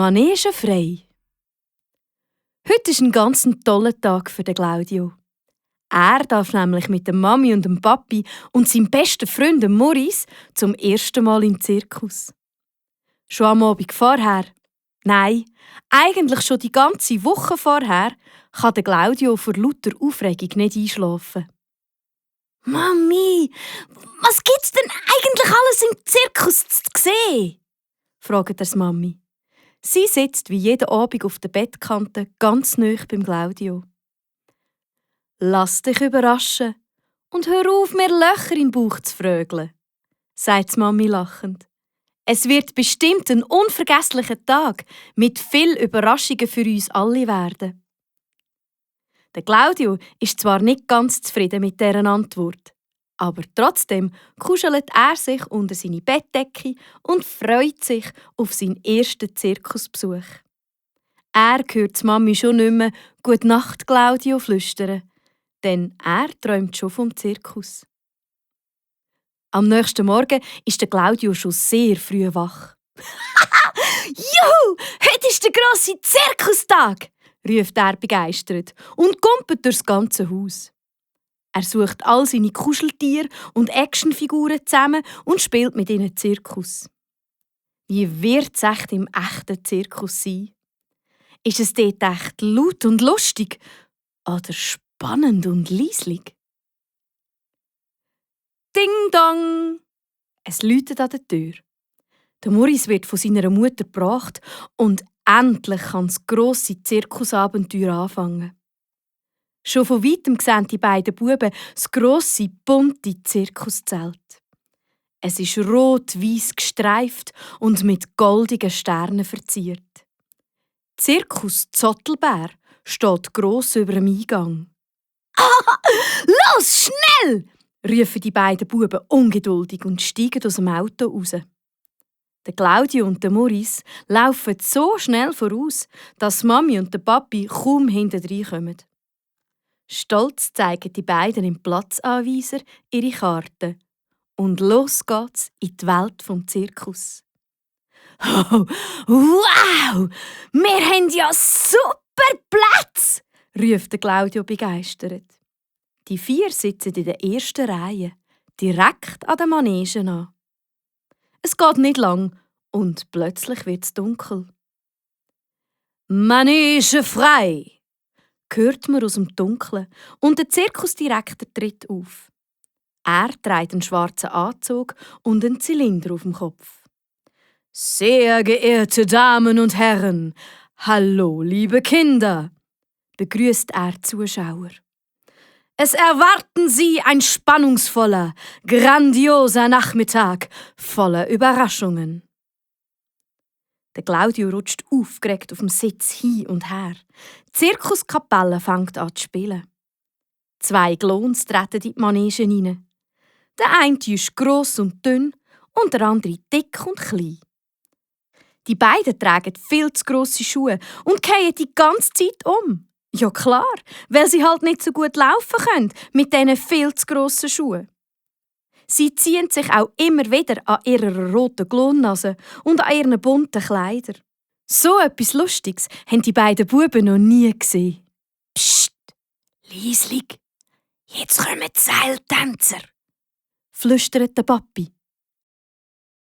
Manege frei. Heute ist ein ganz toller Tag für den Claudio. Er darf nämlich mit der Mami und dem Papi und seinem besten Freund dem Maurice zum ersten Mal in den Zirkus. Schon am Abend vorher, nein, eigentlich schon die ganze Woche vorher, kann der Claudio vor lauter Aufregung nicht einschlafen. «Mami, was gibt's denn eigentlich alles im Zirkus zu sehen?» fragt er Mami. Sie sitzt wie jeden Abend auf der Bettkante ganz nahe beim Claudio. «Lass dich überraschen und hör auf, mir Löcher im Bauch zu frögeln», sagt Mami lachend. «Es wird bestimmt ein unvergesslicher Tag mit vielen Überraschungen für uns alle werden.» Der Claudio ist zwar nicht ganz zufrieden mit dieser Antwort, aber trotzdem kuschelt er sich unter seine Bettdecke und freut sich auf seinen ersten Zirkusbesuch. Er hört die Mami schon nicht mehr «Gute Nacht, Claudio» flüstern, denn er träumt schon vom Zirkus. Am nächsten Morgen ist der Claudio schon sehr früh wach. «Juhu! Heute ist der grosse Zirkustag!» ruft er begeistert und kumpelt durchs ganze Haus. Er sucht all seine Kuscheltiere und Actionfiguren zusammen und spielt mit ihnen Zirkus. Wie wird es echt im echten Zirkus sein? Ist es dort echt laut und lustig oder spannend und leislich? Ding dong! Es läutet an der Tür. Der Maurice wird von seiner Mutter gebracht und endlich kann das grosse Zirkusabenteuer anfangen. Schon von weitem sehen die beiden Buben das grosse, bunte Zirkuszelt. Es ist rot-weiss gestreift und mit goldigen Sternen verziert. Zirkus Zottelbär steht gross über dem Eingang. «Los, schnell!» rufen die beiden Buben ungeduldig und steigen aus dem Auto raus. Der Claudio und der Maurice laufen so schnell voraus, dass Mami und der Papi kaum hintendrein kommen. Stolz zeigen die beiden im Platzanweiser ihre Karten. Und los geht's in die Welt vom Zirkus. «Oh, wow! Wir haben ja super Plätze!» ruft der Claudio begeistert. Die 4 sitzen in der ersten Reihe, direkt an den Manegen an. Es geht nicht lang und plötzlich wird es dunkel. «Manege frei!» hört man aus dem Dunkeln und der Zirkusdirektor tritt auf. Er trägt einen schwarzen Anzug und einen Zylinder auf dem Kopf. «Sehr geehrte Damen und Herren, hallo, liebe Kinder!» begrüßt er die Zuschauer. «Es erwarten Sie ein spannungsvoller, grandioser Nachmittag voller Überraschungen.» Der Claudio rutscht aufgeregt auf dem Sitz hin und her. Die Zirkuskapelle fängt an zu spielen. 2 Glons treten in die Manege hinein. Der eine ist gross und dünn und der andere dick und klein. Die beiden tragen viel zu grosse Schuhe und fallen die ganze Zeit um. Ja klar, weil sie halt nicht so gut laufen können mit diesen viel zu grossen Schuhen. Sie ziehen sich auch immer wieder an ihrer roten Glonnase und an ihren bunten Kleidern. So etwas Lustiges haben die beiden Buben noch nie gesehen. «Psst, leislich, jetzt kommen die Seiltänzer», flüstert der Papi.